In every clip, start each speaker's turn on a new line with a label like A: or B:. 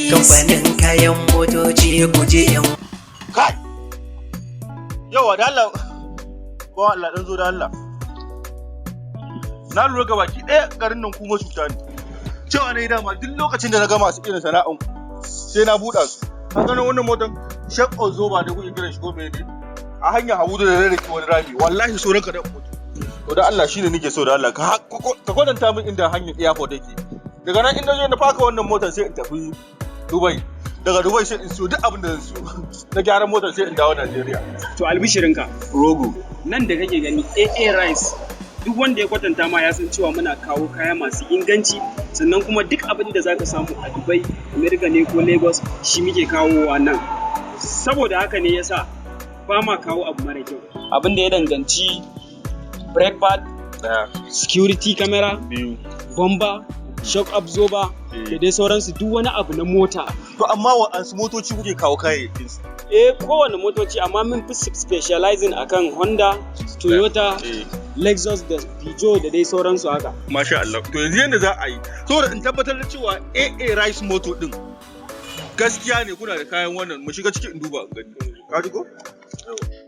A: Kamfanin kayan motoci, kuje yan
B: Kai! Yawa, da Allah, ko Allah dan zo da Allah. Na lura ga baki ɗaya garin nan kuma cuta ne. Cewa ne dama duk lokacin da na ga masu irin sana'an ku sai na buɗa su. Ka gano wannan motan shock absorber da kuke kiran shi ko mene? A hanyar Habu da rarrake wani rami, wallahi sauran ka da mutu. To, da Allah shine nake so, da Allah ka kwatanta min inda hanyar airport yake. Daga nan inda zo na faka wannan motar, sai in tafi Dubai. Daga Dubai sai in siyo duk abin da zan siyo na gyaran motar, sai in dawo Najeriya.
C: To, albishirinka.
B: Rogo.
C: Nan da kake gani, AA Rice, duk wanda ya kwatanta ma ya san cewa muna kawo kaya masu inganci, sannan kuma duk abin da zaka samu a Dubai, America ne ko Lagos, shi muke kawowa nan. Saboda haka ne yasa ba ma kawo abu mara kyau. Abin da ya danganci brake pad,
B: Daya.
C: security camera,
B: Biyu.
C: bomba, shock absorber da dai sauransu, duk wani abu na mota.
B: To, amma wa'ansu motoci kuke kawo kayayyakin su?
C: Eh, kowane motoci, amma mun fi specializing akan Honda, Toyota, Lexus da Peugeot da dai sauransu haka.
B: Masha Allah. To, yanzu yanda za a yi, saboda in tabbatar da cewa AA Rice Motor din gaskiya ne kuna da kayan wannan, mu shiga ciki in duba in gani. Ka ji ko?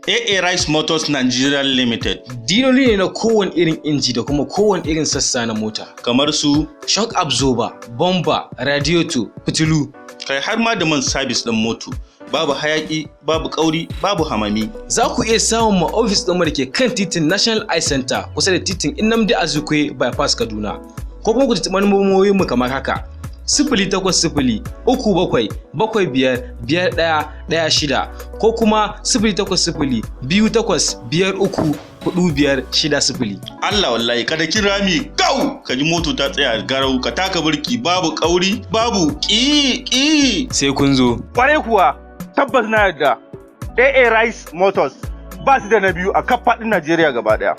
D: AA Rice Motors Nigeria Limited.
E: Diloli ne na kowane irin inji da kuma kowane irin sassa na mota.
D: Kamar su
E: shock absorber, bomba, radiator, fitilu.
D: Kai, har ma da man sabis ɗin moto. Babu hayaki, babu kauri, babu hamami.
E: Za ku iya samun mu ofis ɗinmu da ke kan titin National Eye Center, kusa da titin Nnamdi Azikiwe Bypass, Kaduna. Ko kuma ku tuntuɓi lambobin mu kamar haka: 08037755116 ko kuma 08028534560.
D: Allah, wallahi kada kin rami gau, ka ji moto ta tsaya garau, ka taka birki babu kauri, babu ƙi ƙi.
E: Sai kun zo.
B: Kwarai kuwa, tabbas na yarda. AA Rice Motors ba su da na biyu a kaf faɗin Najeriya gaba ɗaya.